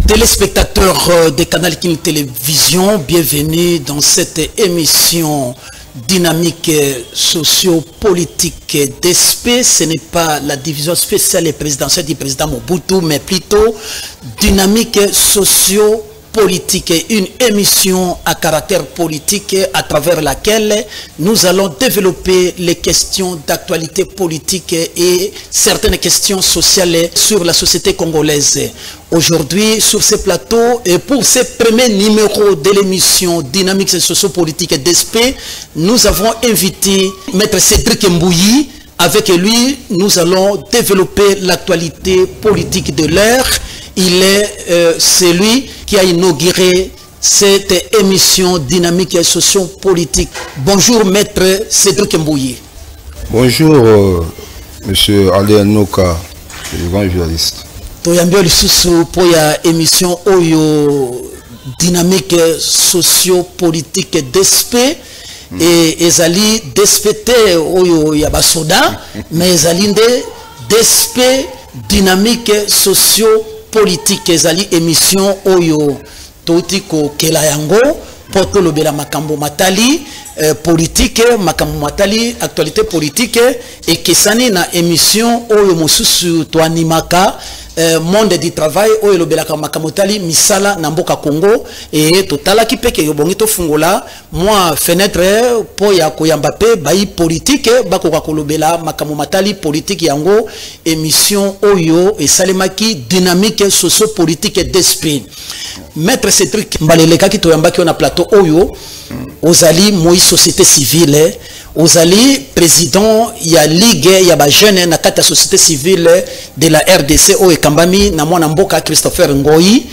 Téléspectateurs de Canal Kin Télévision, bienvenue dans cette émission dynamique socio-politique d'ESP. Ce n'est pas la division spéciale et présidentielle du président Mobutu, mais plutôt dynamique socio-politique, une émission à caractère politique à travers laquelle nous allons développer les questions d'actualité politique et certaines questions sociales sur la société congolaise. Aujourd'hui, sur ce plateau, et pour ce premier numéro de l'émission Dynamique socio-politique d'ESP, nous avons invité Maître Cédric Mbouyi. Avec lui, nous allons développer l'actualité politique de l'heure. Il est celui qui a inauguré cette émission Dynamique socio-politique. Bonjour Maître Cédric Mbouyi. Bonjour Monsieur Alain Noka, le grand journaliste. Toyambi lisusu po ya émission oyo dynamique socio-politique d'ESP et ezali d'ESP te oyo ya basoda, mais ezali nde d'ESP dynamique socio-politique. Ezali émission oyo touti kokela yango po tolobela makambo matali politique, makambo matali actualité politique ekesani na émission oyo mosusu toanimaka monde du travail oyo elobelaka makambo tali misala na mboka Congo. Et totalaki pe ke yobongi tofungola mwa fenêtre po ya koyamba pe bayi politique bakoka kolobela makambo matali politique. Yango émission oyo esalemaki dynamique socio-politique d'esprit. Maître Cédric Mbalelekaki toyambaki na plateau oyo ozali moi société civile, ozali président ya ligue ya ba jeune na kati ya société civile de la RDC oyo ekambami na mwana mboka Christopher Ngoi.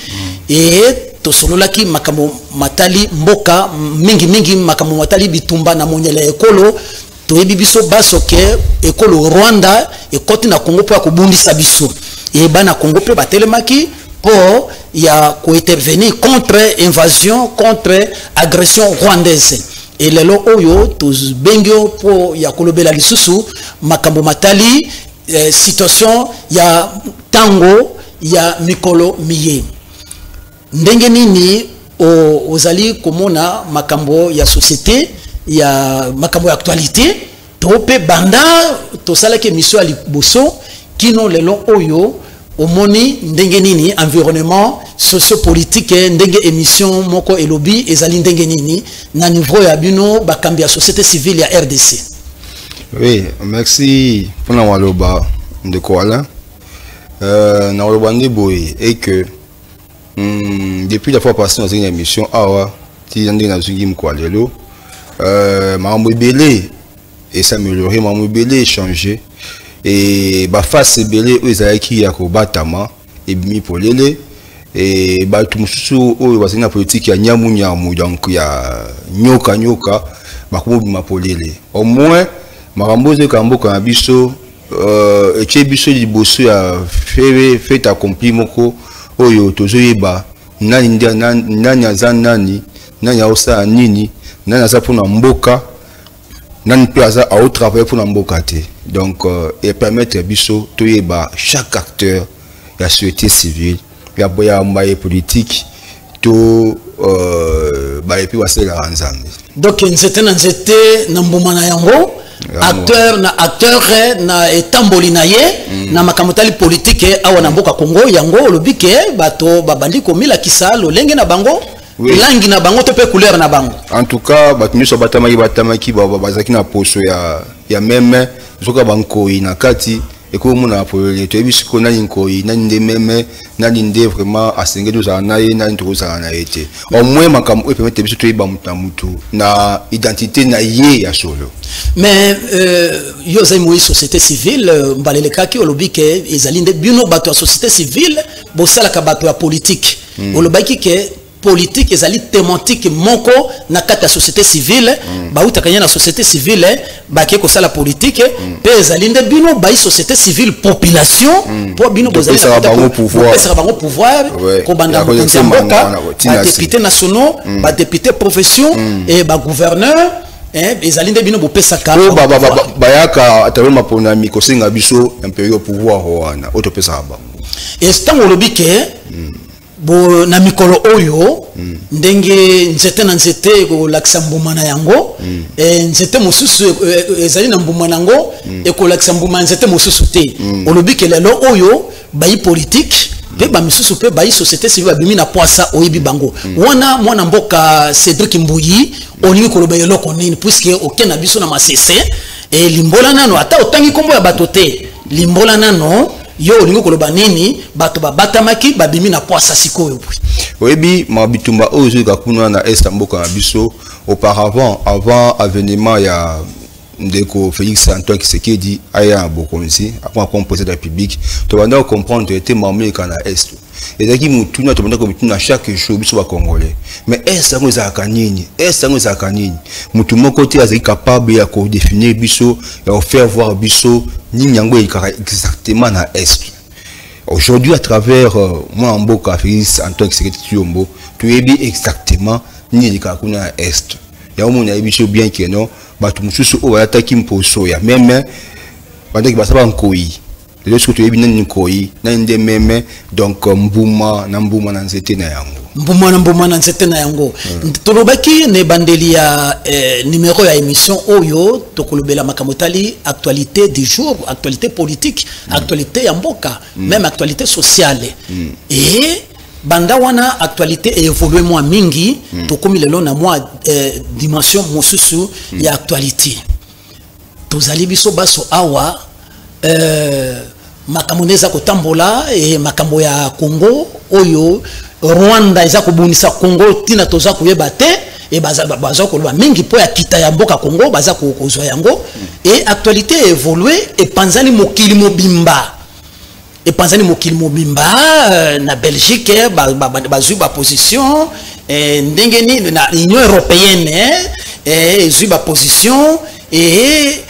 Et tosololaki makambo matali mboka mingi mingi, makambo matali bitumba na monyele ya ekolo. Toyebi biso baso ke ekolo Rwanda ekoti na Congo mpo ya kobundisa biso, e bana Congo mpe batelemaki mpo ya kointervenir contre invasion, contre agression rwandaise. Et lelo oyo tobengi yo mpo ya kolobela lisusu makambo matali situation ya tango ya mikolo miye. Ndenge nini ozali komona makambo ya société, ya makambo ya actualité to mpe banda tosalaki émission ya liboso kino lelo oyo, omoni ndenge nini environnement sociopolitique, ndenge émission moko elobi ezali ndenge nini na niveau ya bino bakambi ya société civile ya RDC? Oui, merci mpona maloba ndeko Alain. Na koloba nde boye et que depuis la fois passée nazongi na émission awa ti ndenge nazongi mokolo ya lelo, makambo ebele es'améliorer, makambo ebele echanger e baface ebele oyo ezalaki ya kobatama ebimi polele. E bato mosusu oyo bazali na politike ya nyamu-nyamu, donc ya nyoka-nyoka, bakomobima polele. Au moins makambo oyo ezoyoka mboka na biso etie biso liboso ya fait accompli moko oyo tozoyeba nani nde nani aza nani, nani aosala nini, nani aza mpona mboka, nani mpe aza aotravaille mpona mboka te. Donc epermettre biso toyeba chaque acteur ya société civile, ya mbaye politique to baye mpe basalelaka Nzambe. Donc nzete na nzete na mbuma na yango, acteur na acteur na etamboli na ye na makambo tali politike awa na mboka Congo. Yango olobi ke bato babandi komilakisa lolenge na bango, langi na bango to mpe couleur na bango. En tout cas bato nyonso batamaki bazalaki na poso ya meme, soki bankoi na kati ekomona polele. Toyebi sikoyo nani nkoi, nani nde meme, nani nde vraiment asengeli ozala na ye, nani tokozala na ye te. Au moins makambo oyo epermettre biso toyeba motu na mutu na identité na ye ya solo. Mais yo ozali moi société civile, mbala elekaki olobi ke ezali nde bino bato ya société civile bosalaka bato ya politique. Olobaki ke politique ezali thématique moko na kati ya société civile. Bautaka nye na société civile bake kosala politique mpe ezali nde bino bai société civile, population, mpo bino bozalipesaka bango pouvoir. Bopesaka bango pouvoir kobanda mokonzi ya mboka, badéputé nationaux, badéputé provinciaux et bagouverneur. Ezali nde bino bopesaka. Bayaka atalo maponami kosenga biso impérial pouvoir wana oyo topesaka bango. Ntango olobi ke Bo na mikolo oyo, ndenge nzete na nzete ekolakisa mbuma na yango, nzete mosusu ezali na mbuma na yango, ekolakisa mbuma ya nzete mosusu te. Olobi ke lelo oyo bayi politique mpe bamisusu mpe bayi société civile babimi na poasa, oyebi bango wana. Mwana mboka Cédric Mbuyi, olingi koloba eloko nini, puisque oke na biso na masese e limbola nano, ata otangi nkombo ya bato te, limbola nano yo olingi koloba nini, bato babatamaki babimi na poasa sikoyo? Oyebi, ma bitumba oyo ezoyoka kuna na est ya mboka na biso, auparavant, avant avènement ya ndeko Félix Antoine Tshisekedi aya na bokonzi, akoma comme président de la République, tobanda kocomprendre ete mameka na est ezalaki motuna. Tobanda komituna chaque jour, biso Bacongolais, mais est yango ezalaka nini? Est yango ezalaka nini? Motu moko te azalaki capable ya kodéfinir biso, ya kofaire voir biso nini yango elekaka exactement na est. Aujourd'hui, à travers mwana mboka Félix Antoine Tshisekedi Tshilombo, toyebi exactement nini elekaka kuna na est. Yango moni nayebi biso bien ke non, bato mosusu oyo balataki mposo ya meme bandaki basala bankoyi. Lelo soki toyebi nani nkoyi, nani nde meme. Donc mbuma na mbuma na nzete na yango. Mbuma na mbuma na nzete na yango. Tolobaki na ebandeli ya numéro ya émission oyo, tokolobela makambo etali actualité du jour, actualité politique, actualité ya mboka, même actualité sociale. Et banda wana actualité évolue mwa mingi, tokomi lelo na mwa dimension mosusu ya actualité. Tozali biso baso awa, makambo nde eza kotambola e makambo ya Congo oyo Rwanda eza kobundisa Congo, ntina toza koyeba te. E baza koloba mingi mpo ya kita ya mboka Congo, baza kozwa yango. E actualité évolue, epanzani mokili mobimba, epanzani mokili mobimba. Na Belgique bazwi baposition ndenge nini, na Union européenne ezwi baposition e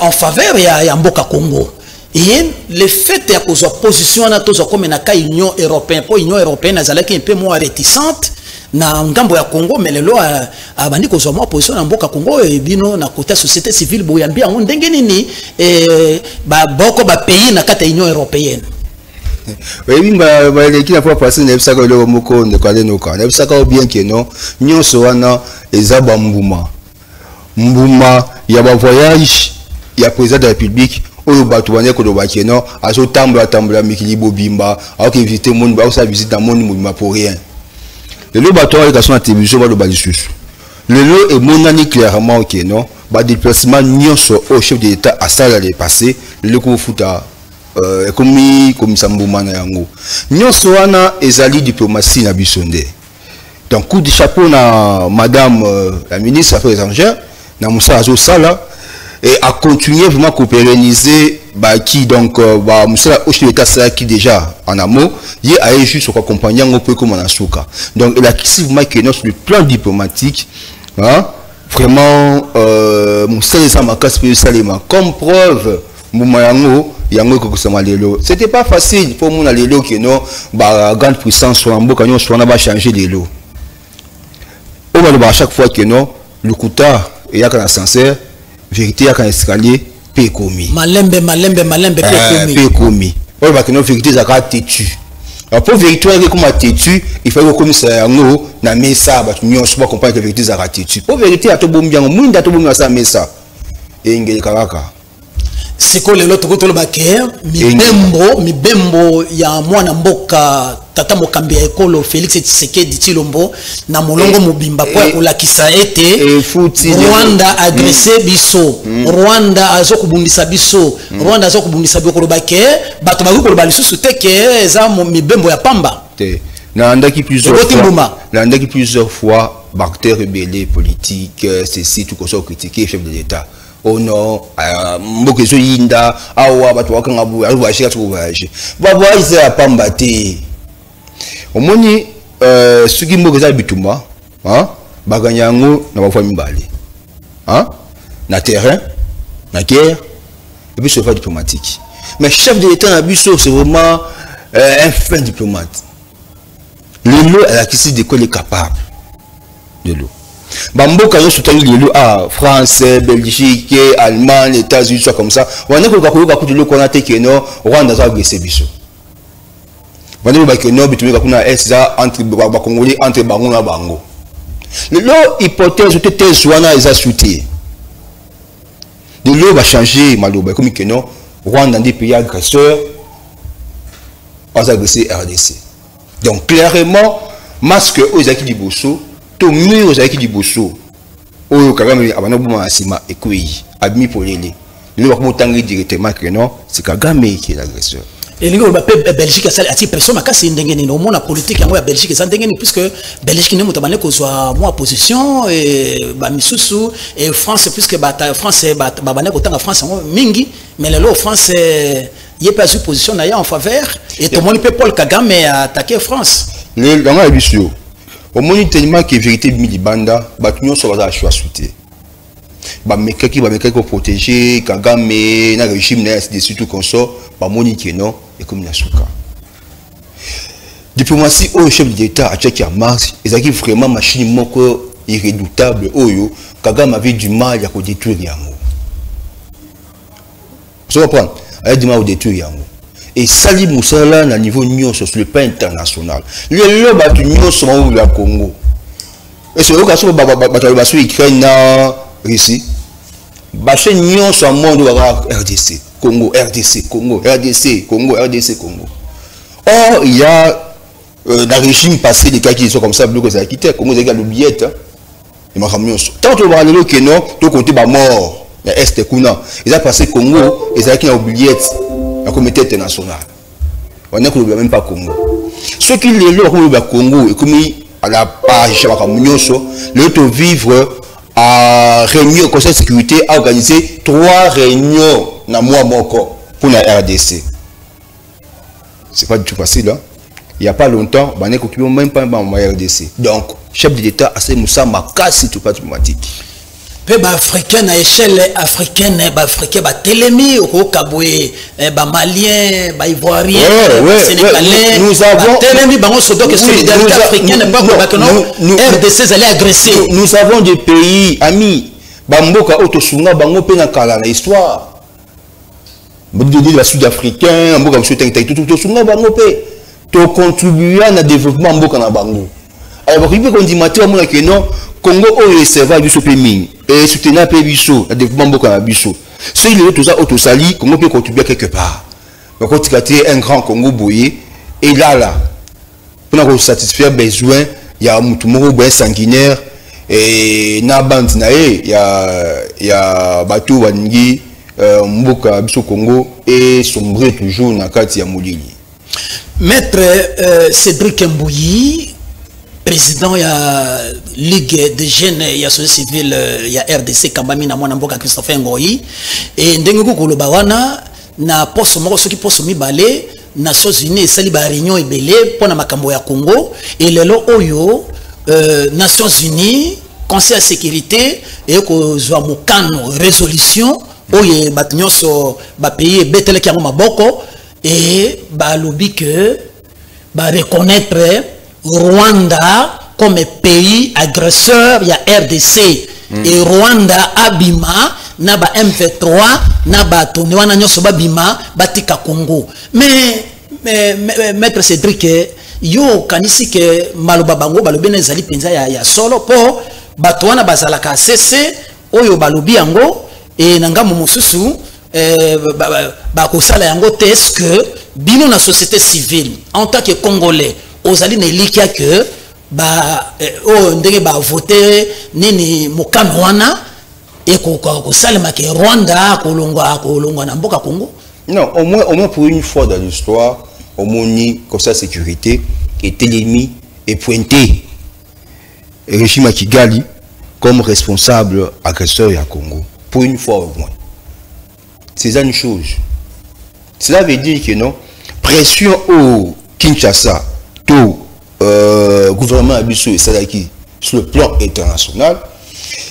en faveur ya mboka Congo. Et le fait ya kozwa position wana, tozwa kome na ka Union européenne, mpo Union européenne azalaki mpe mwa réticente na ngambo ya Congo, mais lelo abandi kozwa mwa position na mboka Congo. Bino na côté ya société civile, boyambi yango ndenge nini, boko bapays na kati ya Union européenne? Oyebi, baleki na fois passé, nayebisaka eloko moko, ndeko Alenoka. Nayebisaka bien ke non, nyonso wana eza bambuma, mbuma ya bavoyage ya président de la République oyo bato bandeki koloba ke non, azotambola tambola mikili bobimba, aoke visite monde, aosala visite na monde mobimba pour rien. Lelo bato aoleka so na télévision, baloba lisusu. Lelo emonani clairement ke non, badéplacement nyonso oyo chef de l'État asala le passé, lelo kofuta, ekomi komisa mbuma na yango. Nyonso wana ezali diplomatie na biso nde. Donc coup de chapeau na madame la ministre Affaires étrangères na mosala azosala et à continuer vraiment kopérenniser baki. Donc ba mosala oyo chef de l'État asalaki déjà en amont, ye aye juste koaccompagner yango mpo ekóma na suka. Donc elakisi vraiment ke non, sur le plan diplomatique, hein, vraiment mosala eza makasi mpe esalema. Comme preuve, mbuma yango, yango ekokisama lelo. C'était pas facile mpo mona lelo ke non, bagrande puissance wana, mboka nyonso wana bachange lelo. Oyo balobaka chaque fois ke non, lokuta eyaka na ascenseur, vérité eyaka na escalier, mpe ekomi. Malembe malembe malembe mpe ekomi. Mpe ekomi. Oyo balobaka non, vérité ezalaka têtu. Alors po vérité wana ekoma têtu, il fallait kokomisa yango na mesa, bato nyonso bacomprendre que vérité ezalaka têtu. Po vérité atobombi yango, mwinda atobombi asala mesa, eyengeleka kaka. Sikoyo lelo tokoki toloba ke mibembo ya mwana mboka, tata mokambi ya ekolo Félix Tshisekedi Tshilombo na molongo mobimba, mpo ya kolakisa ete Rwanda agresse biso, Rwanda aza kobundisa biso, Rwanda aza kobundisa biso, koloba ke bato bakoki koloba lisusu te ke eza mibembo ya pamba. Te, nalandaki plusieurs fois, nalandaki plusieurs fois baacteur ebele politique, ceci, tout koso critiquer chef de l'État: oh non, mboka ezoyinda awa, bato bakanga boye, azovoyage, kati kovoyage, bavoyage eza ya pamba te. Omoni, soki mboka eza bitumba, baganya yango na bavoie mibale: na terrain, na guerre, et puis sur voie diplomatique. Mais chef de l'État na biso, c'est vraiment un fin diplomate. Lelo alakisi de quoi il est capable. Lelo bamboka nyonso otangi lelo, ah, France, Belgique, Allemagne, États-Unis, soit comme ça, wana koyoka koyoka kutu eloko wana te ke non, Rwanda aza agresse biso. Bande ba no bitumika kuna est za entre ba Congolais entre bango na bango. Lelo hypothèse te thèse wana eza soutien. Lelo ba changer maloba comme que non Rwanda ndi pays agresseur pas agressé RDC. Donc clairement masque oyo ezalaki liboso to mur ezalaki liboso oyo Kagame abanda koboma na nsima ekwei abimi polele. Lelo bakomotangi directement que non, c'est Kagame qui est l'agresseur. Elingi koloba mpe Belgique asali atie pression makasi ndenge nini? Omona politique yango ya Belgique eza ndenge nini, puisque Belgique nde moto abandi kozwa mwa position e bamisusu e France, puisque bata France babandi kotanga France yango mingi, mais lelo France ye mpe azwi position na ye en faveur e tomoni mpe Paul Kagame attaqué France. Yango ya biso yo omoni tellement que vérité ebimi libanda, bato nyonso baza choix te. Bamekaki koprotéger Kagame na régime na ye, ainsi de suite, tout consort. Bamoni ke non, ekomi na suka. Diplomatie oyo chef de l'État atiaki ya marche ezalaki vraiment machine moko irredoutable oyo Kagame avait du mal ya kodétruire yango. Ozo comprendre, avait du mal kodétruire yango. Esali mosala na niveau nyonso sur le plan international. Lelo bato nyonso baoyo Congo ese oyoka so bato baloba so Ukraine na Russie, bachaîne nyonso ya monde oyo kaka RDC Congo, RDC Congo, RDC Congo, RDC Congo. Or il y a na régime passé lekaki so comme ça, biloko ezalaki te, Congo ezalaki ya l'oubliette ya makambo nyonso. Ntango tolobaka lelo ke non, tokonte bamort ya Est kuna, eza parce Congo ezalaki na oubliette ya communauté internationale. Wana koloba même pas Congo. Soki lelo bakoloba Congo ekomi à la page ya makambo nyonso, lelo tovivre à réunion Conseil de sécurité a organisé trois réunions na mois moko pour la RDC. C'est pas du tout facile, hein? Il y a pas longtemps bane kokibi même pas ba RDC. Donc chef de l'État asali mosala makasi to pas diplomatique. Mpe baafricain na échelle africaine, baafricain batelemi, okoyoka boye bamalien, baivoirien, sénégalais batelemi bango so. Donc solidarité africaine mpo kolobaka no RDC ezali agressé. Nous avons des pays amis, bamboka oyo tosunga bango mpe na kala na histoire, basud-africain, mboka mosusu tangitaki, tosunga bango mpe tocontribua na développement mboka na bango. Alors bakoki mpe kondima te, bamona ke non, Congo oyo eserva biso mpe mingi, esoutenir mpe biso na développement mboka na biso. Soki lelo toza oyo tosali, Congo mpe contribua quelque part. Bakotika te un grand Congo boye elala mpona kosatisfaire besoin ya mutu moko boye sanguinaire e na bande na ye ya bato balingi mboka biso Congo esombre toujours na kati ya molili. Maître Cédric Mbouyi, président ya Ligue des jeunes ya société civile ya RDC, kambami na mwana mboka Christopher Ngoi, e ndenge kokoloba wana na poso moko soki poso mibale, Nations Unies esali baréunion ebele mpo na makambo ya Congo. E lelo oyo Nations Unies, Conseil ya sécurité ekozwa mokano, résolution oyo bato nyonso bapays ebetelaki yango maboko e balobi ke bareconnaître Rwanda comme pays agresseur ya RDC et Rwanda abima na ba M23 na bato wana nyonso, babima, batika Congo. Mais maître Cédric, yo okanisi ke maloba bango balobi na ezali mpenza ya solo mpo bato wana bazalaka sese oyo balobi yango e na ngambo mosusu bakosala yango te? Est ce que bino na société civile, en tant que Congolais, ozali na elikya ke ba oyo ndenge bavote nini mokano wana ekoka kosalema ke Rwanda akolongwa na mboka Congo? Non, au moins pour une fois dans l'histoire, omoni Conseil de sécurité etelemi epointé régime ya Kigali comme responsable agresseur ya Congo. Pour une fois au moins, c'est ça une chose. Cela veut dire que non, pression au Kinshasa to gouvernement ya biso esalaki sur le plan international,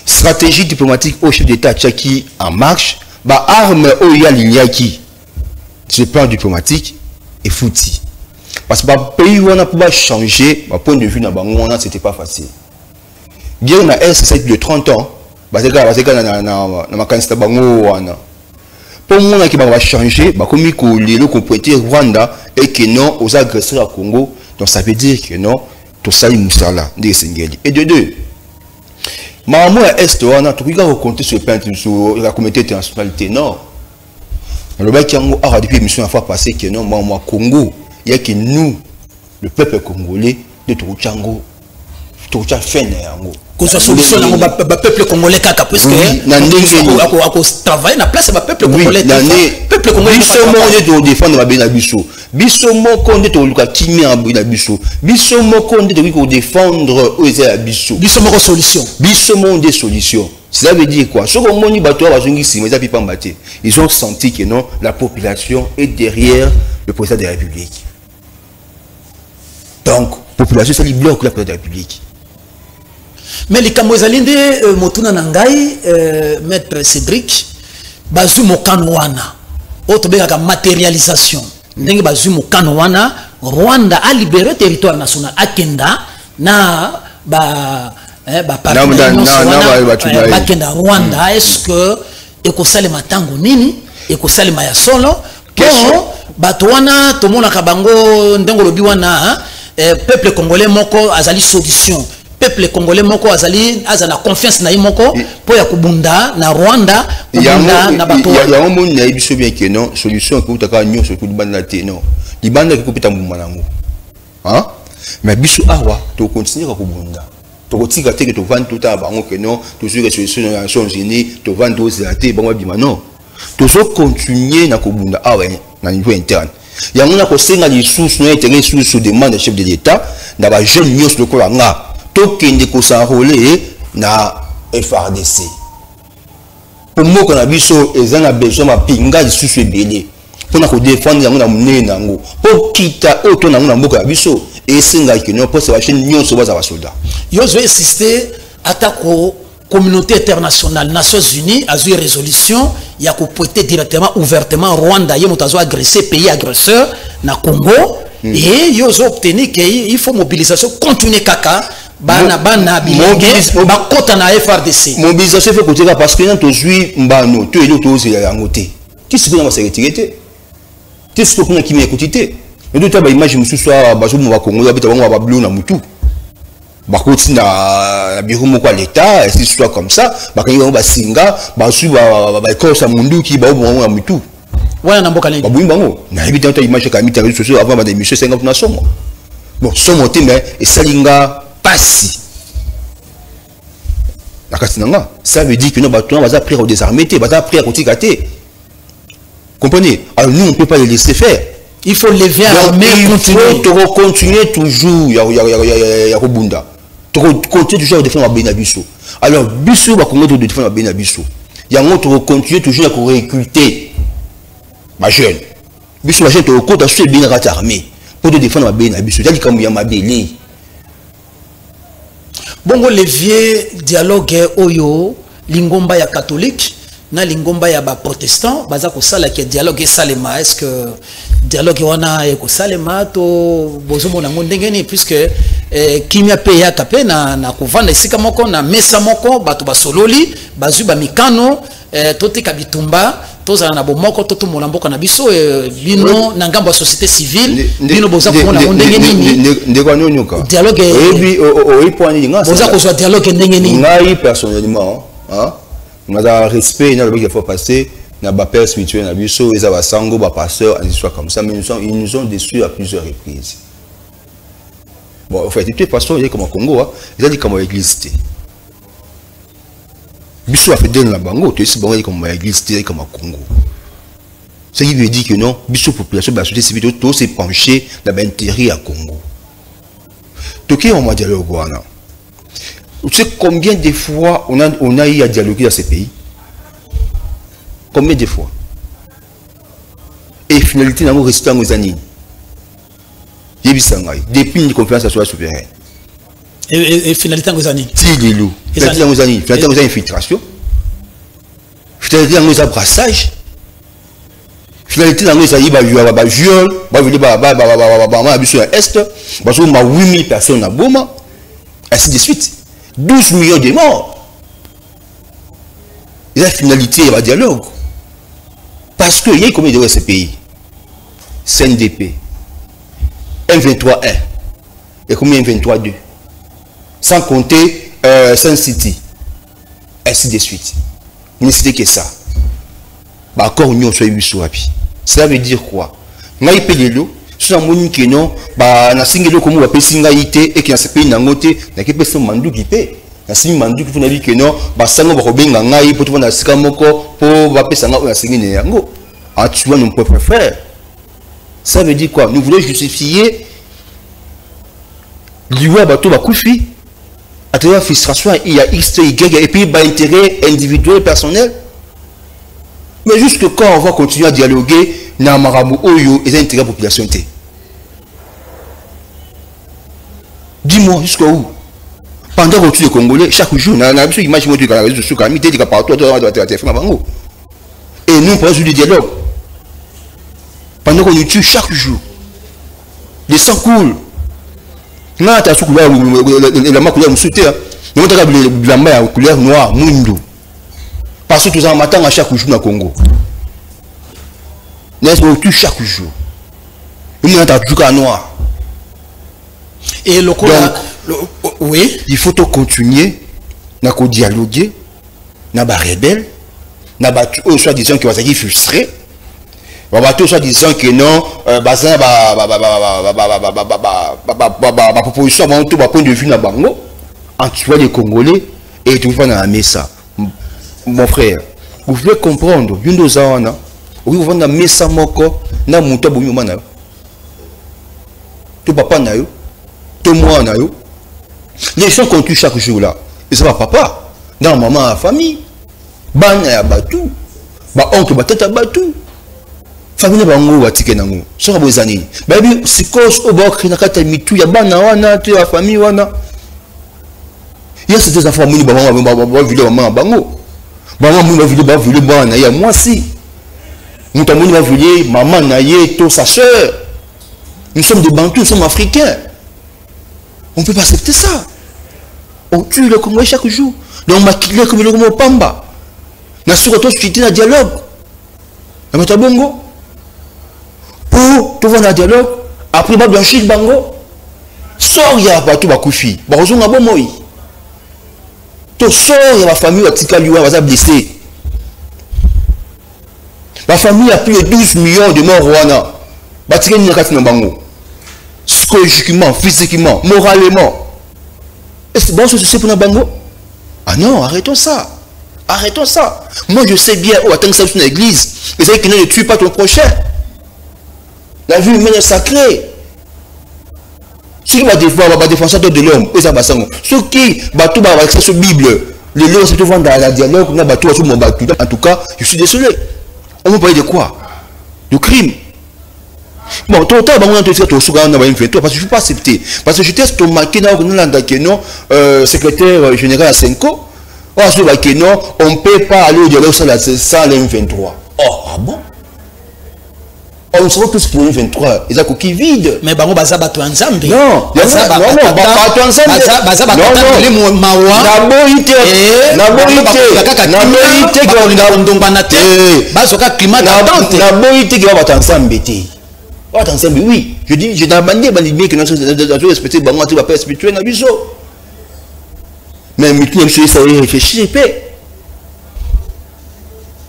stratégie diplomatique au chef d'État atiaki en marche, baarme oyo aliniaki sur le plan diplomatique efuti, parce que bapays wana mpo bachanger bapoint de vue na bango wana, c'était pas facile. Guerre na Est, c'est de 30 ans, bazalaka na makanisi na bango wana. Mpo monaki bango bachange, bakomi kolelo kopointer Rwanda et que non, oza agresseur ya Congo. Donc ça veut dire que non, tosali mosala nde esengeli. Et de deux, makambo ya Est wana, tokoki kaka kocompter sur plainte sur la communauté internationale te. Non, nalobaki yango awa depuis émission ya fois passé que non, mwa Congo yaki, nous, le peuple congolais, nde tokotia yango, tokotia fin na yango. Kozwa solution nango bapeuple congolais kaka, puisque na ndenge akotravaille na place ya bapeuple congolais. Peuple congolais, biso moko nde tokodefendre mabe na biso, biso moko nde tokoluka kimia na na biso, biso moko nde tokoki kodefendre oyo eza ya biso. Biso moko solution. Biso moko nde solution. Cela veut dire quoi? Soki omoni bato oyo bazongi nsima, eza pipamba te. Ils ont senti que non, la population est derrière le président de la République. Donc population esali bloc la président de la République. Mais likambo ezali nde, motuna na ngai, maître Cédric, bazwi mokano wana oyo tobengaka matérialisation. Ndenge bazwi mokano wana, Rwanda alibéré territoire national, akenda na ba bapartenaire nyonso wana, bakenda Rwanda, est ce que ekosalema ntango nini? Ekosalema ya solo? Po bato wana tomonaka bango ndenge olobi wana, peuple congolais moko azali solution, peuple congolais moko azali aza na confiance na ye moko mpo ya kobunda na Rwanda, kobunda na bato. Yango moni nayebi biso bien que non, solution ekutaka nyonso eku libanda te. Non, libanda ekopeta mbuma nango, mais biso awa tokontinue kaka kobunda. Tokotika te ke tovandi totala bango ke non, tozwi résolution ya Nations Unies, tovandi tozela te bango babima. Non, tozocontinue na kobunda awa na niveau interne. Yango na kosenga lisusu na intérêt lisusu demande ya chef de l'État na bajeune nyonso lokola nga, tokende kos'enrôler na FARDC, mpo mboka na biso eza na besoin mapinga lisusu ebele mpona kodefendre yango na monene na yango, mpo kita oyo to nango na mboka ya biso esengaki no mposa bajeune nyonso baza basoldat. Yo ozo insiste atako communauté internationale, Nations Unies azwi résolution ya kopointer directement, ouvertement Rwanda, ye moto azo agressé, pays agresseur na Congo. Et yo ozo obtenir ke il faut mobilisation continue kaka, bana bana bilenge bakota na FARDC. Mobilisation efe kotika parce que na tozwi mbano to eloko tozela yango te. Ti sikoyo na baseretire te, ti sikoyo kuna kimia ekoti te. Edo ta baimage mosusu awa, bazomona bakongo babeta bango bablo na mutu, bakoti na bureau moko ya l'État, ainsi soit comme ça, bakangi bango basinga, bazwi baekose ya munduki, baoboma bango na mutu. Wana na mboka nini? Babomi bango, nayebi te. Ta image ekami ta réseaux sociaux avant bada émission, esenga tuna somo. Bon, somo te, mais esali nga pasi na kati na nga. Ça veut dire que non, bato wana baza prêt kodésarmer te, baza prêt ya kotika te. Comprenez? Alors nous, on ne peut pas les laisser faire. Il faut lever armée. Il faut continuer toujours ya kobunda, tokocontinue toujours ya kodefendre mabe na biso. Alors biso bakongo todefendre mabe na biso yango, tokocontinue toujours ya korecruter bajeune. Biso bajeune tokokota so ebengaka kati armée mpo todefendre mabe na biso. Eza likambo ya mabele. Bongo levier dialogue oyo lingomba ya catholique na lingomba ya baprotestant baza kosalaka, dialogue esalema, est ce que dialogue wana ekosalema to bozomona yango ndenge nini? Puisque kimia mpe eyaka mpe na kovanda esika moko, na mesa moko, bato basololi, bazwi bamikano, totika bitumba, tozala na bomoko, totombola mboka na biso. Bino na ngambo ya société civile, bino boza komona yango ndenge nini? Ndeko anyoka. Dialogue. Oyebi, oyebi mpo nini? Boza kozwa dialogue ndenge nini? Ngai personnellement, naza respect, nalobaki la fois passée, na bapère spirituel na biso, eza basango, bapasteur, ainsi soit comme ça, mais ils nous ont déçus à plusieurs reprises. Bon, en fait, de toute façon, eza comme Congo, eza likambo ya église te. Biso bafidèle na bango, toyesi bango, likambo ya église te, likambo ya Congo. Ce qui veut dire que non, biso population, basociété civile, tose pencher na baintérêt ya Congo. Toki en dialogue wana, tu sais combien de fois on a eu à dialoguer dans ces pays? Combien de fois? Et finalité nango, résultat yango eza nini? Yebisa ngai, depuis une conférence nationale souveraine. Et finalité yango eza nini? Ti lelo, finalité yango eza nini? Finalité yango eza infiltration, finalité yango eza brassage, finalité yango ezali baviol, baviole bamama na biso ya Est, bazoboma 8000 personnes na Boma, ainsi de suite, 12 millions de morts. Eza finalité ya badialogue. Parce que il y a combien de ce pays? CNDP, M23-1 et combien M23-2, sans compter Sun City, ainsi de suite. Vous ne citez que ça. Bah, encore nous, on soit eu. Cela veut dire quoi? Ngaï pelelo, si on a que non, bah, na singelo comme on appelle singaïté et qui n'a pays nangote, n'a que personne mandou qui paie. Na singi mandou qui font que non, bah, sango ba robenga ngaï pour tout le monde sika moko pour va payer sanga na singi ne yango. En tuant nos propres frères. Ça veut dire quoi? Nous voulons justifier l'Iwa bateau bakoufi à travers la frustration, il y a X, Y, et puis bah, intérêt individuel, personnel. Mais jusque quand on va continuer à dialoguer, na marabout oyo et intérêt population T. Dis-moi jusqu'à où? Pendant qu'on tue les Congolais, chaque jour, on a une image qui est réseaux sociaux, partout, et nous, on parle du dialogue. Pendant qu'on nous tue chaque jour, le sang coule. Non, tu as couleur, la couleur la couleur noire, mundo. Parce que tous en matin à chaque jour dans le Congo. On tue chaque jour. On a tout cas noir. Et le coup, oui. Il faut continuer à dialoguer, à rebelle, à soit disant que vous frustré. Bato soit disant que non, bazin ba proposition ba tout ba point de vue na bango en tuant les Congolais et tout va dans la mesa. Mon frère, vous voulez comprendre, yundo zawana, vous voulez na mesa moko na muto bomi mana. Tout papa na yo, tout moi na yo. Les gens qu'on tue chaque jour là, et ça va papa, dans maman la famille, bana ya batu, ba oncle ba tata batu. Famille bango batike nango soka bozani babi psychose au bord na kata mitu ya bana wana te ya famille wana ya c'est des enfants muni baba baba vidéo maman bango baba muni ba vidéo ba vidéo bana ya moi si mutu muni ba vidéo maman na ye to sa sœur. Nous sommes des Bantous, nous sommes africains. On peut pas accepter ça. On tue le Congolais chaque jour. Donc makile comme le pamba. Na surtout suite na dialogue. Na bongo. Pour tout voir un dialogue, après ba blanchir bango, sort ya bato bakufi, bakozonga bomoi. To sort ya ba famille batika liwa baza blessé. La famille a plus de 12 millions de morts Rwanda. Batika ni kati na bango. Psychologiquement, physiquement, moralement. Est-ce bon ce pour na bango? Ah non, arrêtons ça. Arrêtons ça. Moi je sais bien, oh attends ça sur l'église, mais c'est que ne tue pas ton prochain. La vie humaine est sacrée. Ceux qui vont défendre, défenseur de l'homme, ceux qui vont accès sur la Bible, le lion c'est tout dans la dialogue, en tout cas, je suis désolé. On va parler de quoi? De crime. Bon, tout le temps, on a parce que je ne peux pas accepter. Parce que j'étais estomaqué, secrétaire général à Senko, on ne peut pas aller au dialogue sans l'M23. Oh, ah bon? On se retrouve tous pour le 23. Ils ont coquille vide. Mais bango baza bato nzambe. Non, baza bato nzambe. Baza bato mawa. Naboyite. Naboyite. Naboyite ko ndombana te. Bazoka climat d'attente. Naboyite ki bato nzambe te. Bato nzambe oui. Je dis je demande bandit que nous respecter bango te ba père spirituel na biso. Mais mitu monsieur ça réfléchir pe.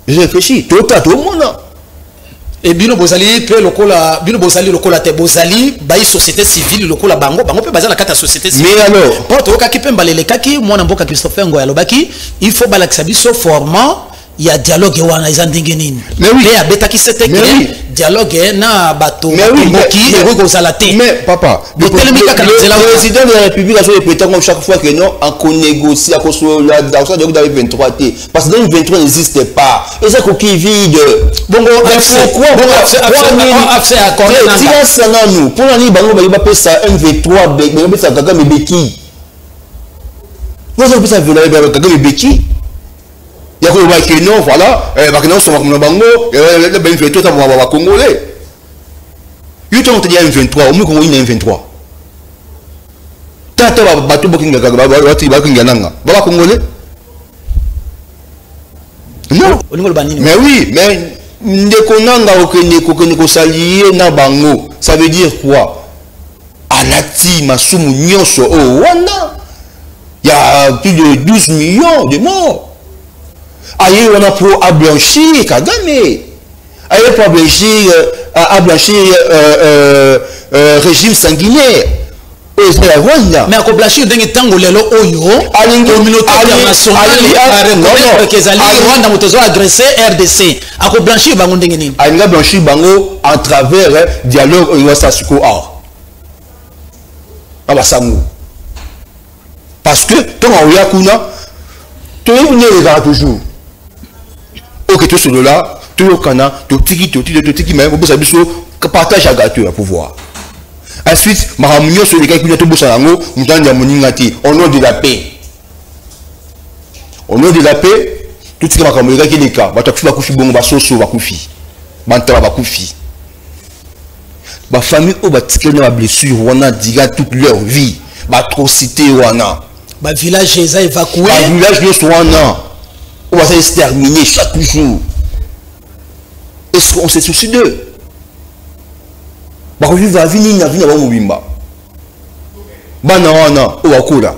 Je réfléchis. Tout tout le monde. Et bino bozali pe lokola bino bozali lokola te bozali bayi société civile lokola bango bango pe bazala kata société civile. Mais alors porte okaki pe mbalele kaki mwana mboka Christopher Ngoy alobaki il faut balakisa biso formant il y a dialogue wana eza ndenge nini. Mais oui. Pe abetaki c'était dialogue na bato mboki ekozala te. Mais papa, le président de la République a joué prétend chaque fois que non on négocie à cause la dans 23 T parce que dans 23 n'existe pas. Et ça coquille vide. Bongo pourquoi nous pour l'année bango ba ba ça M23 ba ça Kagame beki. Nous avons ça Kagame beki. Il y a que non, voilà, non, sont bango, le M23 ça va congolais. Il y a M23, au moins qu'on a M23. Tata bato bokinga nanga, ba congolais. Non. Mais oui, mais Ndeko nanga okende kokende kosalie na bango, ça veut dire quoi? Alati masumu nyonso oyo wana, ya plus de 12 millions de morts. Aye wana po ablanchir Kagame, aye po ablanchir régime sanguinaire oyo eza ya Rwanda. Mais akoblanchir ndenge ntango lelo oyo communauté internationale areconnaître ke ezali Rwanda moto ezo agressé RDC? Akoblanchir bango ndenge nini? Alingi ablanchir bango en travers dialogue oyo wasala sikoyo awa na basango, parce que ntongo akoya kuna, toyebi nde elekaka toujours. Oke, tosolola, toyokana, totiki, totiki, totiki, mais kopesa biso partage ya gâteau ya pouvoir. Ensuite, makambo nyonso elekaki kuna, tobosana yango. Moto andi ya moninga te. Au nom de la paix, au nom de la paix, totika makambo elekaki eleka. Bato akufi, bakufi bongo, basoso bakufi, bantaba bakufi, bafamille oyo batikali na bablessure wana durant toute leur vie, baatrocité wana. Bavillage eza évacué. Bavillage nyonso wana oyo baza exterminé chaque jour, est-ce qu'on se soucie d'eux? Bakovivre avi nini na vie na bango mobimba? Bana wana oyo bakola,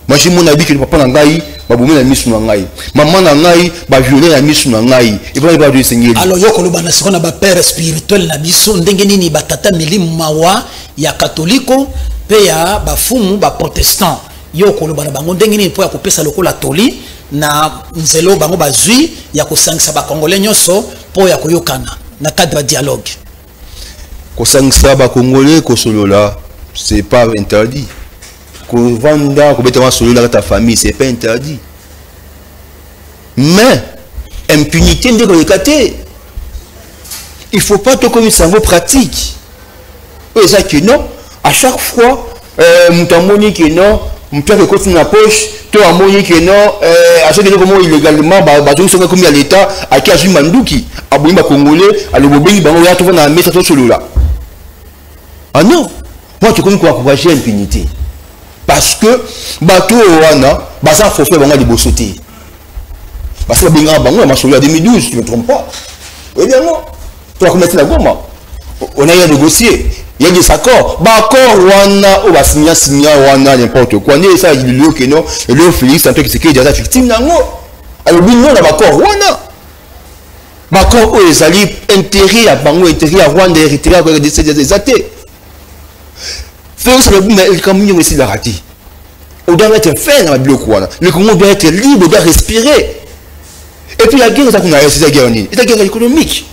majimona biki, papa na ngai babomi na miso na ngai, mama na ngai baviole na miso na ngai, epai bato esengeli. Alors, yo koloba na sikoyo na bapère spirituel na biso ndenge nini? Batata milimu mawa ya katoliko mpe ya bafumu baprotestant, yo koloba na bango ndenge nini mpo ya kopesa lokola toli na nzela oyo bango bazwi ya kosangisa bakongolais nyonso mpo ya koyokana na cadre ya dialogue? Kosangisa bakongolais, kosolola, c'est pas interdit. Kovanda, kobeta masolo na kati ya famille, c'est pas interdit. Mais impunité nde koleka te. Il faut pas tokomisa yango pratique oyo eza ke non, à chaque fois moto amoni ke non, moto ake ekoti na poche, to amoni ke non, azokende eloko moko illégalement, bazongi songo ekomi ya l'État, ake azwi manduki, aboyi bakongolais, alobi obengi bango ya tovanda na mesa, tosolola. Ah non, moi tokomi koencourager impunité, parce que bato oyo wana baza forfait bango ya liboso te. Basi babengaka bango na masolo ya 2012, tu me trompes pas, oyebi yango. Tobakomi ti na Goma, on a eu à négocier, il y a des accords, baaccord wana oyo basigna signa wana, n'importe quoi. Nde esalaki lelo ke non, lelo Félix Antoine Tshisekedi aza victime nango, alobi non na baaccord wana. Baaccord oyo ezali intérêt ya bango, intérêt ya Rwanda, Eritrea, eza te. Félix alobi na likambo nyongo esilaka te. On doit mettre fin na biloko wana. Le Congo doit être libre, doit respirer. Et puis la guerre eza kuna, eza guerre nini? Eza guerre économique.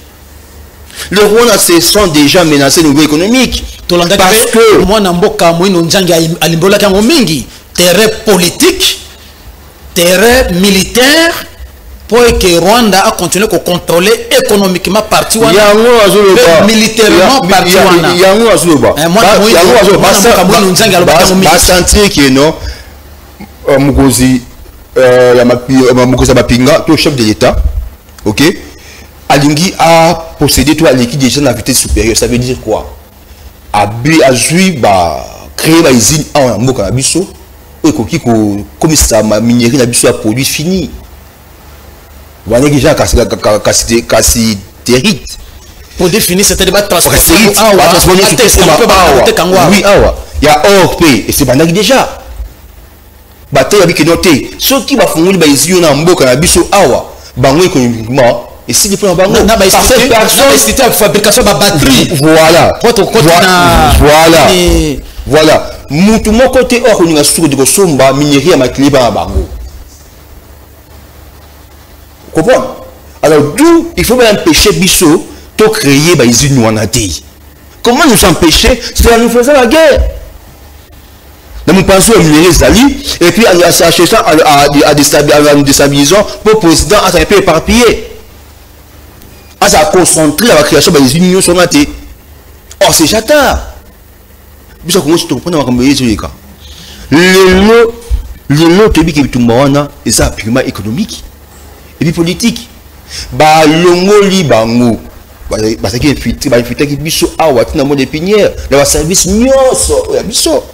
Le Rwanda se sent déjà menacé au niveau économique. Tolandaki Parce que mwana mboka Moino Nzangi alimbolaki yango mingi: terrain politique, terrain militaire, mpo eke Rwanda acontinue kocontrôler économiquement parti wana Yango azoloba. Mpe militairement parti wana. Yango azoloba. Mwana Yango azoloba. Mwana mboka Moino Nzangi alobaki yango mingi. Basentir ke non, mokonzi ya mokonzi ya bapinga to chef de l'État, ok, alingi aposséder to aleki déjà na vitesse supérieure. Ça veut dire quoi? Abi azwi ba créer ba usine awa na mboka na biso oyo ekoki kokomisa minerai na biso ya produit fini wana déjà cassitérite. Produit fini, c'est-à-dire batransporte Cassitérite. awa. Batransporte. Bateka awa. bateka yango awa. Oui, awa ya or mpe esebandaki déjà. Bateya bikeno te, soki bafungoli bausine oyo na mboka na biso awa, bango économiquement esili mpona bango. Na Parce que personne bainstitut ya fabrication ya babatterie. Voilà. Po tokoti na Voilà, voilà. Mutu moko te oyo akolinga suki de kosomba minerai ya makili bana bango, comprendre? Alors d'où il faut empêcher biso to créer bausine wana te. Comment nous empêcher? C'est en nous faisant la guerre na mopanzi oyo minerai ezali, et puis en cherchant à nous déstabilisant po président azala mpe éparpillé, azala concentré na bacréation bausine nyonso wana te. Or c'est déjà tard. Biso Kongo soki tokopona makambo ezoleka lelo, lelo toyebi ke bitumba wana eza purement économique et puis politique. Balongoli bango, bazalaki infiltré, bainfiltraki biso awa ntina mode épinière na baservice nyonso oyo ya biso.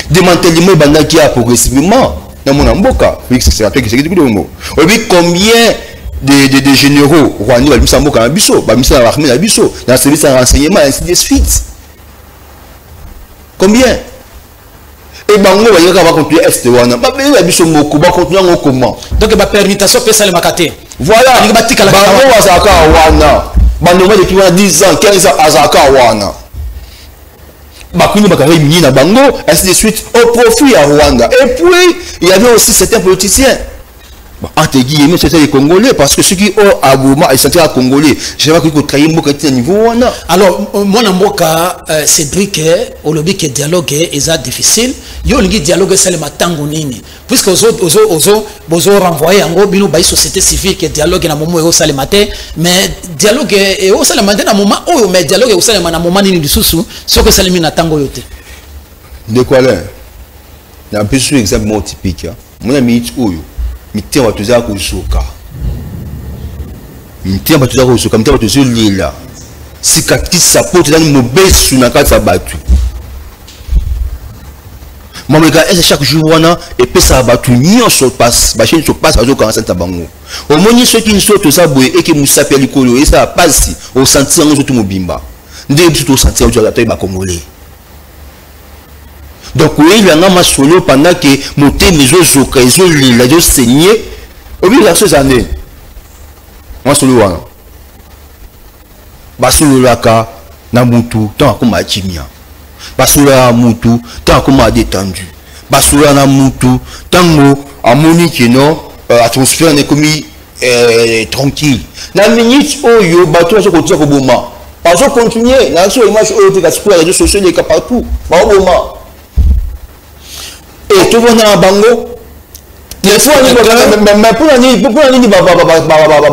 Démantèlement ebandaki ya progressivement na mona mboka Félix Antoine Tshisekedi Tshilombo. Oyebi combien des généraux rwandais babimisa mboka na biso, babimisa na armée na biso, na service ya renseignement, ainsi de suite? Combien? E bango bayaka bacontinue est wana, babeli ya biso moko, bacontinue yango comment? Donc bapermutation mpe esalemaka te. Voilà, bango bazalaka wana, bandoma depuis wana 10 ans, 15 ans, azalaka wana, bakuni bakare mini na bango, ainsi de suite, au profit ya Rwanda. Et puis il y avait aussi certains politiciens, bon, entre guillemets, c'était les Congolais, parce que ceux qui ont abonnement essentiel à Congolais, je sais pas qu'il trahir mboka ti niveau wana. Alors mwana mboka Cédric, olobi ke dialogue eza difficile. Yo olingi dialogue esalema ntango nini? Puisque ozo ozo ozo bozo renvoyer yango, bino bayi société civile, ke dialogue na moment eosalema te. Mais dialogue eosalema te na moment oyo, mais dialogue ekosalema na moment nini lisusu soki esalemi na ntango oyo te? Ndeko Alain, na mpe exemple moko typique, mona minute oyo mitema bato eza kozoka, mitema bato eza kozoka, mitema bato ezolela, cicatrice po tozali mobesu na kati ya bato. Mameka ese chaque jour wana epesaka bato nyonso pasi, bachaine nyonso pasi, bazokanga santa bango. Omoni, soki nso toza boye, eke mosapi ya likolo esala pasi, osentir yango nzoto mobimba. Nde biso tosentir yango, ata bacongolais. Donc oyelanga masolo pendant ke motema ezozoka, ezolela, ezosenye, obi so eza ndeni masolo wana. Basololaka na mutu ntango akóma kimia, basololaka mutu ntango akóma détendu, basololaka na mutu ntango amoni keno atmosphère na ekomi tranquille. Na minute oyo bato bazokotia koboma, bazocontinue na so image oyo te, kasi mpo ya réseaux sociaux eleka partout, baoboma e tovanda na bango. Mpona nini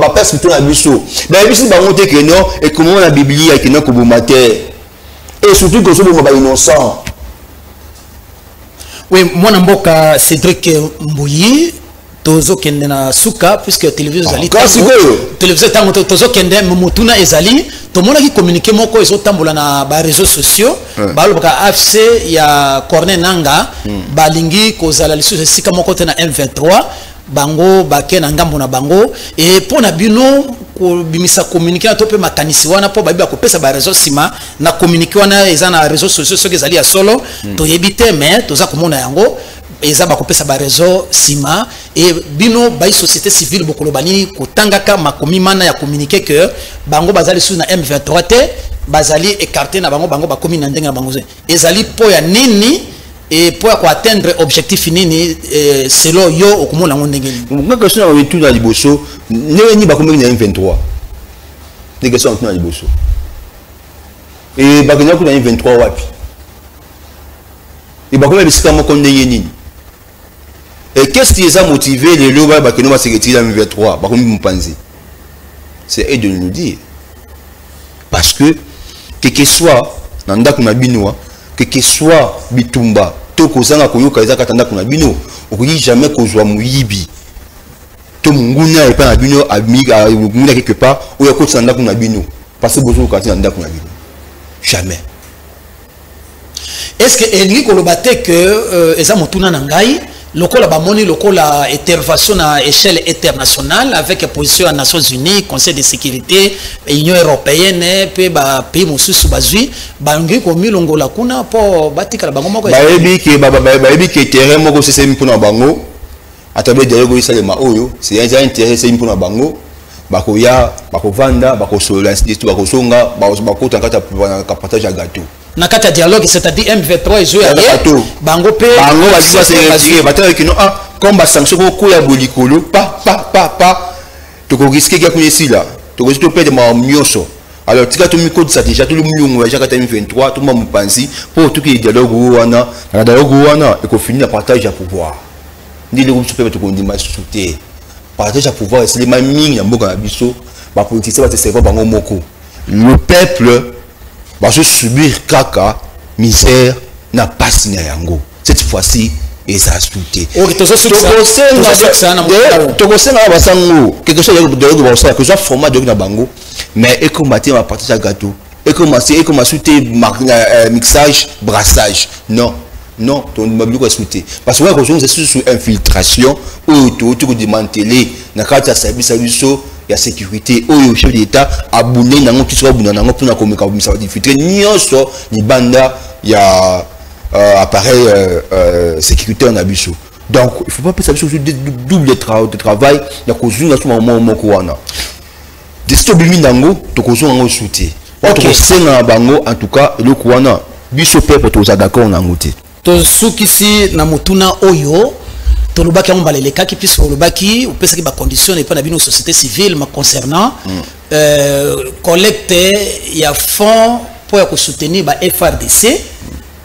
bapesi mito na biso? Bayebisi bango te ke non, ekomama na Biblia ekenda koboma te, et surtout kozoboma bainnocent. Oui, mwana mboka Cédric Mbuyi, tozokende na suka, puisque télévision ezali, télévision ntango tozokende. Motuna ezali: tomonaki communiqué moko ezotambola na baréseaux sociaux, balobaka AFC ya Corneille Nanga balingi kozala lisusu esika moko te na M23, bango bake na ngambo na bango. E mpo na bino kobimisa communiqué na to mpe makanisi wana, mpo bayebi bakopesa baréseau nsima na communiqué wana eza na réseaux sociaux, soki ezali ya solo toyebi te, mais toza komona yango eza, bakopesa baréseau nsima. E bino bayi société civile, bokoloba nini kotangaka makomi mana ya communiqué ke bango baza lisusu na M23 te, bazali écarté na bango, bango bakomi na ndenge na bango? Ezali mpo ya nini e mpo ya koatteindre objectif nini? Selo yo okomona yango ndenge nini? Nga question na tuna liboso: ndenge nini bakomaki na M23? Nde question na tuna liboso. E bakendaki na M23 wapi? E bakomi bisika moko ndenge nini? Et qu'est-ce qui les a motivés lelo bakende basekretire na M23, bakomi mopanzi? C'est eux de nous dire, parce que que soit na ndako na bino, que soit bitumba to kozanga koyoka eza kata ndako na bino, okoki jamais kozwa moyibi to monguna epai na bino, monguna quelque part oyo akotisa na ndako na bino, parce que bozokoka te na ndako na bino, jamais. Est ce que elingi koloba te ke eza motuna na ngai, lokola bamoni lokola intervention na échelle internationale avec position ya Nations Unies, Conseil de sécurité, Union européenne mpe bapays mosusu bazwi, balingi komilongola kuna mpo batikala bango moko? Bayebi ke terrain moko sesemi mpona bango, ata be dialogue oyo esalema oyo, c'est eza intérêt esemi mpona bango. Bakoya, bakovanda, bakosolola, ainsi de suite, bakozonga, bakota na kati ya partage ya gâteau. Na kati ya dialogue, c'est-à-dire M23 ezoya ye bango mpe? Bango bazwi, batalaki no, ah, comme basanction kokoya boye likolo, pa pa pa pa, tokorisquer kia kuna esila, tokoki toperdre makambo nyonso. Alors tika tomikodisa déjà, tolomilongo ya kati ya M23, toma mopanzi mpo toki dialogue wana. Na dialogue wana ekofini na partage ya pouvoir. Nde eloko biso mpe tokondima lisusu te. Partage ya pouvoir esalema mingi na mboka na biso, bapoliticien bateserva bango moko, le peuple bazosubir kaka misère na pasi na yango. Cette fois-ci eza su te. Tokosenga basango quelque chose, dialogue bakosala, kozwa format dialogue na bango, mais ekoma te bapartage ya gâteau, ekoma su te mixage, brassage. Non, non, tondima biloko ya su te, parce que wana kozongisa susu infiltration oyo touti kodémanteler na kati ya service ya biso. Ya sécurité oyo chef d'État abundeli nango, ti soki abunda nango mpona komeka kobimisa badifiltre nyonso libanda ya appareil sécuritaire na biso. Donc il faut pas pesa biso double de travail ya kozonga so mamo moko wana. Desi tobimi nango, tokozonga yango su te. Tokosenga na bango, en tout cas eloko wana biso peuple toza d'accord na yango te. Tosukisi na motuna oyo tolobaki yango mbala elekaki, puisque olobaki, opesaki bacondition epai na bino société civile ma concernant collecte ya fonds mpo ya kosoutenir ba FARDC,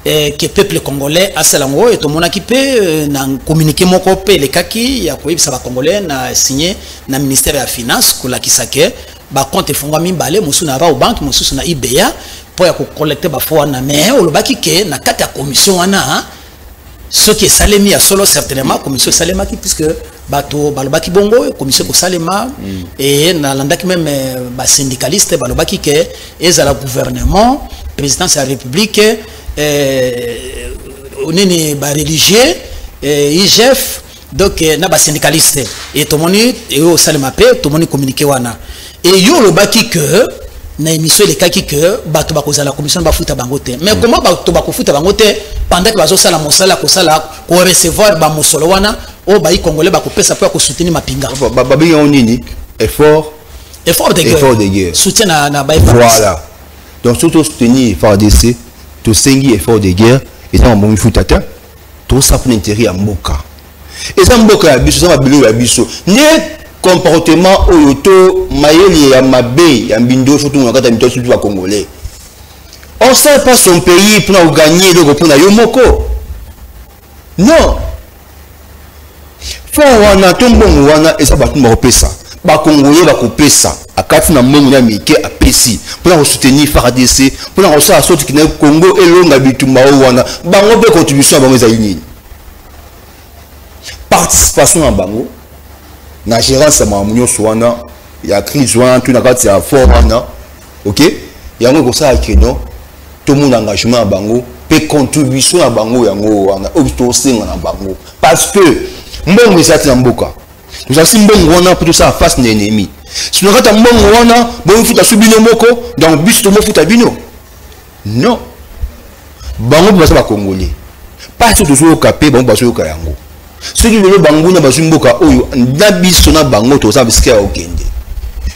ke peuple congolais asala yango. Oyo tomonaki mpe na communiqué moko mpe elekaki ya koyebisa bacongolais na signé na ministère ya Finance, kolakisa ke bacompte efungwami mibale, mosusu na Rawbank, mosusu na IBA, mpo ya kocollecte bafonds wana. Mais olobaki ke na kati ya commission wana, soki esalemi ya solo, certainement commission esalemaki, puisque bato balobaki bongo commission ekosalema. E nalandaki même basyndicaliste balobaki ke ezala gouvernement, présidence ya République, nini, bareligieux, IGF, donc na basyndicaliste. E tomoni eyo osalema mpe tomoni communiqué wana. E yo olobaki ke na émission elekaki ke bato bakozala commission bafuta bango te. Mais comment bato bakofuta bango te pendant ke bazosala mosala, kosala korecevoir bamosolo wana oyo bayi congolais bakopesa mpo ya kosoutenir mapinga? Babengi yango nini? Effort. Effort de guerre. Effort de guerre. Soutien na ba. Voilà, donc surtout soutenir FARDC, tosengi effort de guerre, eza mabongi futa te. Tosala mpona intérêt ya mboka, eza mboka ya biso, eza mabele ya biso. Nde comportement oyo to mayele ya mabe ya mbindo surtout na kati ya mito, surtout bacongolais, on sert pas son pays mpona kogagner eloko mpona yo moko. Non, fonds wana to mbongo wana eza bato bakopesa, bakongolais bakopesa akati na mbongo na mike apesi mpona kosoutenir FARDC, mpona kosala sorte na Congo elonga bitumba oyo wana. Bango mpe contribution ya bango ezali nini? Participation na bango na gérance ya makambo nyonso wana ya crise wana to na kati ya fonds wana, ok, yango ekosala keno tomona engagement ya bango mpe contribution na bango. Yango wana oyo tosenga na bango, parce que mbongo eza te na mboka. Tozalisi mbongo wana mpo tosala face na ennemi. Sino kati ya mbongo wana bomifuta so bino moko, donc biso tomofuta bino? Non, bango mpe baza bacongolais. Pasi tozoyoka mpe bango bazoyoka yango. Soki lelo banguna bazwi mboka oyo, na biso na bango toza bisika ya kokende.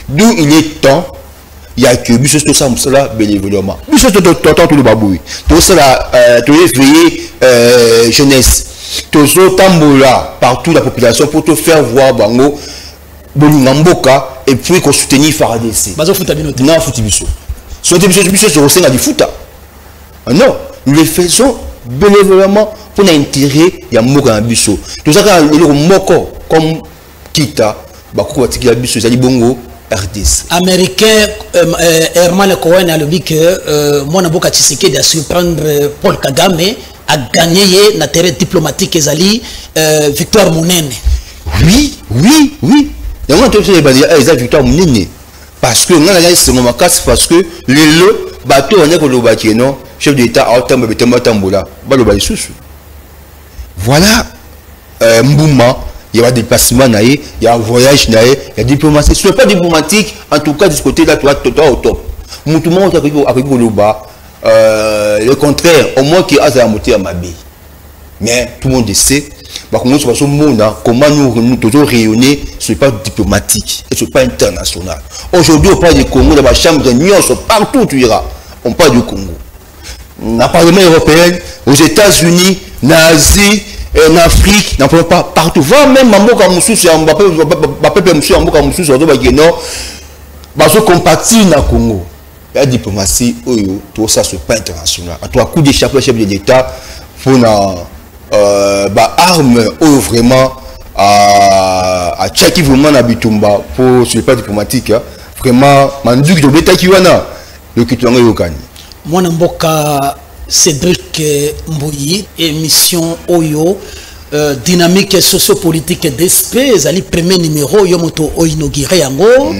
D'où il est temps ya ke biso tosala mosala bénévolement. Biso tota toloba boye, tosala, toéveiller jeunesse, tozotambola partout la population pour te faire voir bango bolinga mboka et puis kosoutenir FARDC. Bazofuta bino te. Non, futi biso soki biso tokosenga lifuta? Non, nous le faisons bénévolement mpona intérêt ya mboka na biso. Toza kaka eloko moko comme kita bakoko batikela biso, ezali bongo RDC. Américain Herman Cohen alobi ke mwana mboka Tshisekedi asurprendre Paul Kagame, agagné ye na terrain diplomatique, ezali victoire monene. Oui, yango na tobiso eza victoire monene, parce que ngai nazali esengo makasi, parce que lelo bato bande koloba ke non, chef d'État aotambola betembo atambola, baloba lisusu. Voilà, mbuma ya badéplacement na ye, ya voyage na ye, ya diplomatie. Ce n'est pas diplomatique, en tout cas de ce côté là toi toi au top. Mutu moko akoki koloba le contraire, au moins ke azala moto ya mabe. Mais tout le monde sait, bakongo nyonso bazomona comment nous toujours rayonner sur le plan diplomatique et sur le plan international. Aujourd'hui, on parle du Congo dans bachambre nyonso. Partout où tu iras, on parle du Congo, na Parlement européen, aux États-Unis, na Asie, en Afrique, na pas partout, va même mboka mosusu ya bapeuple mosusu ya mboka mosusu bazobake non, bazocompatir na Congo. Ya diplomatie oyo tosala sur plan international, en tout cas coup de chapeau chef de l'État mpona baarme oyo vraiment atiaki vraiment na bitumba po sur le plan diplomatique. Vraiment manduki tobetaki wana, lokito yango eyokani. Mwana mboka Cédric Mbuyi, émission oyo dynamique sociopolitique DSP ezali premier numéro, yo moto oinauguré yango.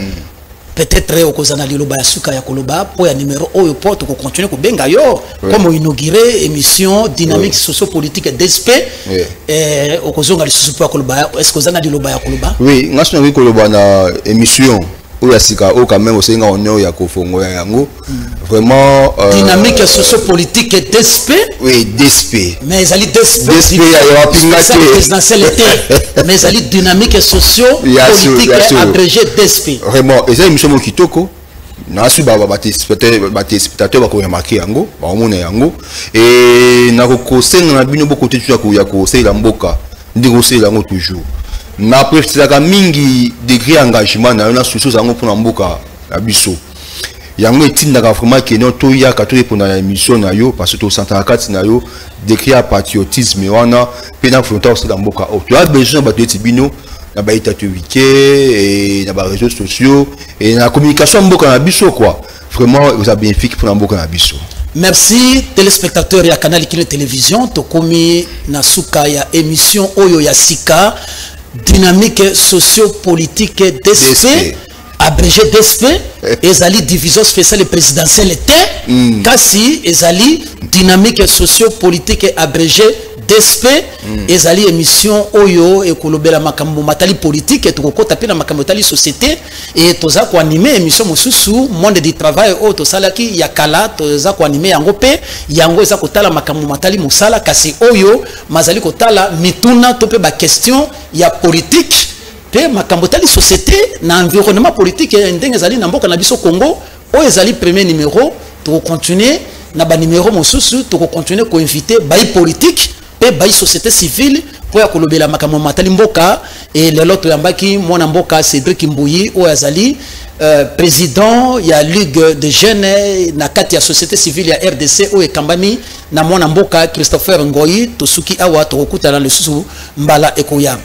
Peut-être okozala na liloba ya suka ya koloba mpo ya numéro oyo, mpo tokocontinue kobenga yo comme oinaugure émission Dynamique sociopolitique DSP. Okozonga lisusu mpo ya koloba. Est ce que oza na liloba ya koloba? Oui, nga so nakoki koloba na émission oyo ya sika oyo, quand même osenga honneur ya kofongola yango vraiment. Dynamique sociopolitique DSP. Oui, DSP. Mais ezali DSP. DSP ya wapinga te. Présidentielle te, mais ezali Dynamique sociopolitique, abrégé DSP. Vraiment, eza émission moko kitoko. Nasi batéléspectateur bakoremarquer yango, bakomona yango. E nakokosenga na bino bokote toujours ya kosalela mboka ndenge kosalela yango. Toujours na préféraka mingi degré engagement na yo na souci ozango mpona mboka na biso. Yango etindaka vraiment kene toyaka torépondre na émission na yo, parce que tosantaka kati na yo degré ya patriotisme wana mpe na volonté kosala mboka oyo. Toya besoin na bato eti bino na baétat wike e na baréseaux sociaux e na communication ya mboka na biso quoi. Vraiment, eza bénéfique mpona mboka na biso. Merci, téléspectateur ya Canal Kino Télévision. Tokomi na suka ya émission oyo ya sika, Dynamique sociopolitique DSP, abrégé DSP. Ezali Division spéciale présidentielle te, kasi ezali Dynamique sociopolitique, abrégé DSP. Ezali émission oyo ekolobela makambo matali politique, tokokota mpe na makambo etali société. E toza koanime émission mosusu, Monde du travail, oyo tosalaki ya kala. Toza koanime yango mpe yango eza kotala makambo matali mosala, kasi oyo mazali kotala mituna to mpe baquestion ya politique mpe makambo etali société na environnement politique ndenge ezali na mboka na biso Congo. Oyo ezali premier numéro. Tokocontinue na banimero mosusu, tokocontinue koinvite bai politique mpe bai société civile mpo ya kolobela makambo matali mboka. E lelo toyambaki mwana mboka Cédric Mbuyi, oyo azali président ya Ligue de jeunes na kati ya société civile ya RDC, oyo ekambami na mwana mboka Christopher Ngoi. Tosuki awa, tokokutana lisusu mbala ekoya.